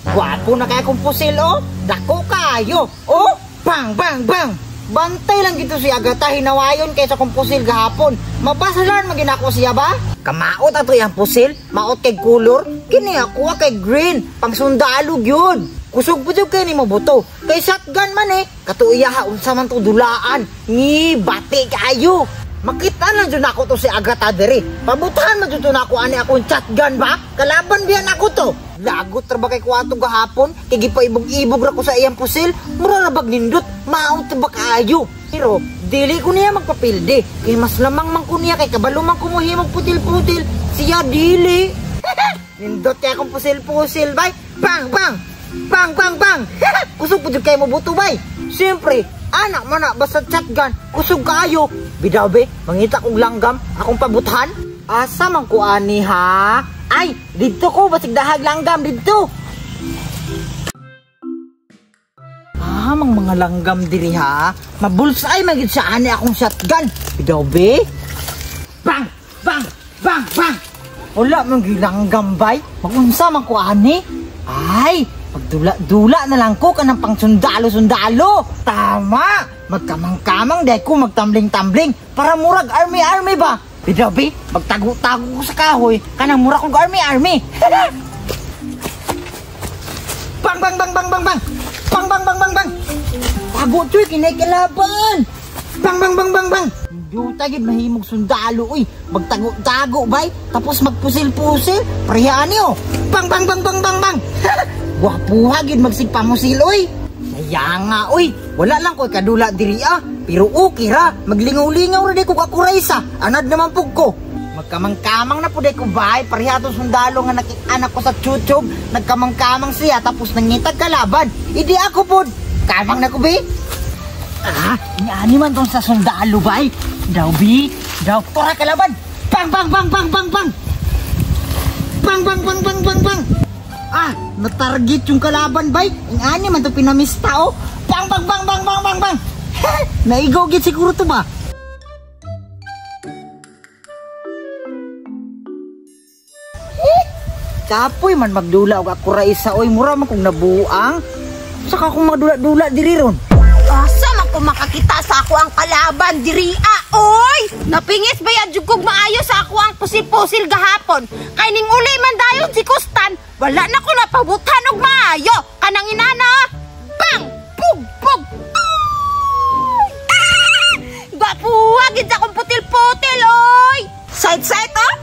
Gwapo na kaya kong pusil, oh. Dako kayo. Oh, bang, bang, bang. Bantay lang gito si Agata, hinawayon kay sa kong pusil gahapon. Mabasalan maginako siya ba? Kamaot ato iyang pusil, maot kay kulor, kini ako kay green, pang sundalo gyud. Kusog po jud kay nimo buto. Kay shotgun man eh. Katuiya ha, unsa man to dulaan. Ni bati kaayo. Makita lang jud nako to si Agata diri. Pabutahan man jud to nako ani akong shotgun ba? Kalaban biyan ako to. Lagot ra ba kay kuwato gahapon? Kay gipaibog-ibog ra ko sa iyang pusil. Mura ra bag nindot, maot ba kaayo. Pero dili ko niya magpapilde. Kay mas lamang man ko niya kay kabalo man ko mohimog putil-putil. Siya dili. Nindot kay akong pusil-pusil bay. Bang bang. Bang bang bang. Kusog pud kay mo buto bay. Siyempre, anak man na basta shotgun, kusog kaayo. Bidaw be, mangita kog langgam, akong pabuthan. Asa man ko ani ha? Ay, didto ko basig dahag langgam didto. Ah, mang mga langgam diri ha. Mabulsay man gid siya ani akong shotgun. Bidaw be. Bang bang bang bang. Wala man gyud langgam bay. Magunsa man ko ani? Ay, pagdula-dula na lang ko kanang pang sundalo-sundalo. Tama! Magkamang-kamang dahil ko magtambling-tambling para murag army-army ba? Bidaw be, magtago-tago ko sa kahoy kanang murag kong army-army. Bang bang bang bang bang bang. Bang bang bang bang bang. Tago choy kinaikilaban. Bang bang bang bang bang. Duta gid mahimog sundalo oy. Magtago-tago bay, tapos magpusil-pusil. Pareha ani oh. Bang bang bang bang bang bang. Gwapuha gid magsigpamusil oy. Kaya nga oy, wala lang ko'y kadula diri ah. Pero okay ra, maglingaw-lingaw ra di ko kakuraysa. Anad naman pug ko. Magkamang-kamang na pud ko bay, pareha atong sundalo nga nakik-anak ko sa YouTube, nagkamang-kamang siya tapos nangitag kalaban. Idi ako pud. Kamang na ko be. Ah, niani man tong sa sundalo bay. Daw bi, daw tora kalaban. Bang bang bang bang bang bang. Bang bang bang bang bang bang. Ah, natarget yung kalaban bay. Ang ani man to pinamista oh. Bang bang bang bang bang bang bang. Naigaw gid siguro to ba? Kapoy man magdula og ako ra isa oy, mura man kong nabuang. Saka akong magdula-dula diri ron. Asa man ko makakita sa ako ang kalaban diri ah, oy. Napingis ba ya jud kog maayo sa ako ang pusil-pusil gahapon. Kay ning uli man dayon si Kustan, wala na ko napabutan og maayo. Kanang inana, bang pug pug. Gwapuha gid sa akong putil-putil oy. Side-side oh.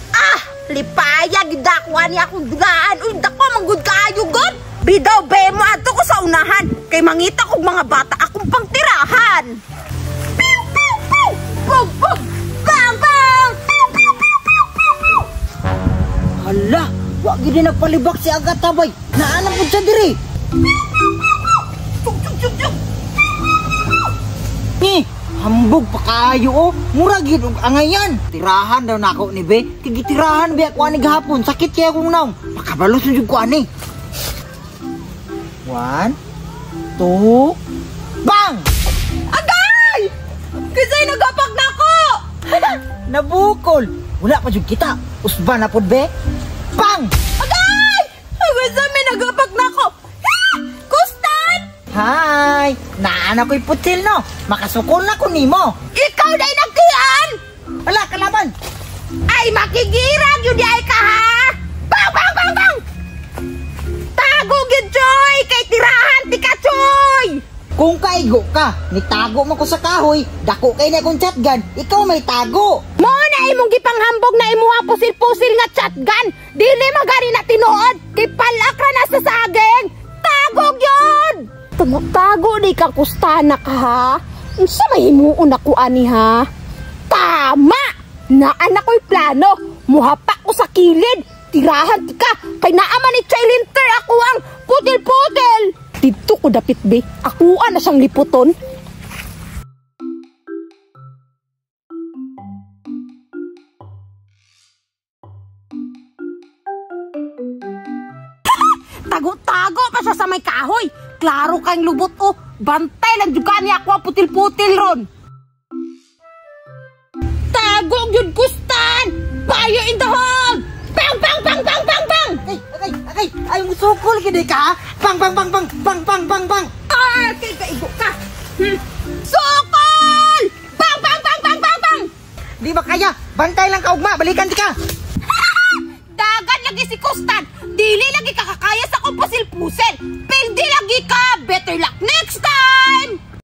Ah, lipaya gid ako ani akong dulaan. Uy, dako manggud kaayo god. Bidaw be mo adto ko sa unahan kay mangita kog mga bata akong pangtirahan. Piu piu piu. Pug pug. Bang bang. Piu piu piu piu piu piu. Hala, wa gid nagpalibak si Agata bay. Naa na pud siya diri. Piu piu piu piu. Tug tug tug tug. Ni, hambog pa kaayo oh. Mura gid og angayan. Tirahan daw nako ni be. Kay gitirahan be ako ani gahapon. Sakit kay akong naong. Makabalos jud ko ani. 1, 2, bang! Agay! Kisay nagapak nako. Nabukol. Wala pa jud kita. Usba na pud be. Bang! Agay! Basta may nagapak nako. Kustan! Hi! Naana ko'y putil no. Makasukol na ko nimo. Ikaw na nagtian! Wala kalaban. Ay makigirag yun di ay ka ha! Bang bang bang bang! Tago gyud choy kay tirahan ti ka choy. Kung kaigo ka, nitago man ko sa kahoy, dako kay na akong shotgun, ikaw may tago. Mo na imong gipanghambog na imuha pusil-pusil nga shotgun. Dili magani na tinuod kay palak ra na sa saging. Tago gyud. Tumutago di ka kustana ka ha. Unsa may himuon ako ani ha? Tama! Naan ako'y plano. Muhapa ko sa kilid. Tirahan ti ka. Kay naaman ni Chilinter ako ang putil-putil. Dito ko dapit be. Akuan na siyang liputon. Tago-tago pa siya sa may kahoy. Klaro kang lubot oh. Bantay lang jud kani ako ang putil-putil ron. Tago gyud Kustan. Fire in the hole. Bang bang bang bang bang bang. Ay, agay, agay. Ay mo Sukol gid ka. Bang bang bang bang bang bang bang bang. Ah, kay kaigo ka. Sukol! Bang bang bang bang bang bang. Di ba kaya? Bantay lang ka ugma, balikan di ka. Dagan lagi si Kustan. Dili lagi ka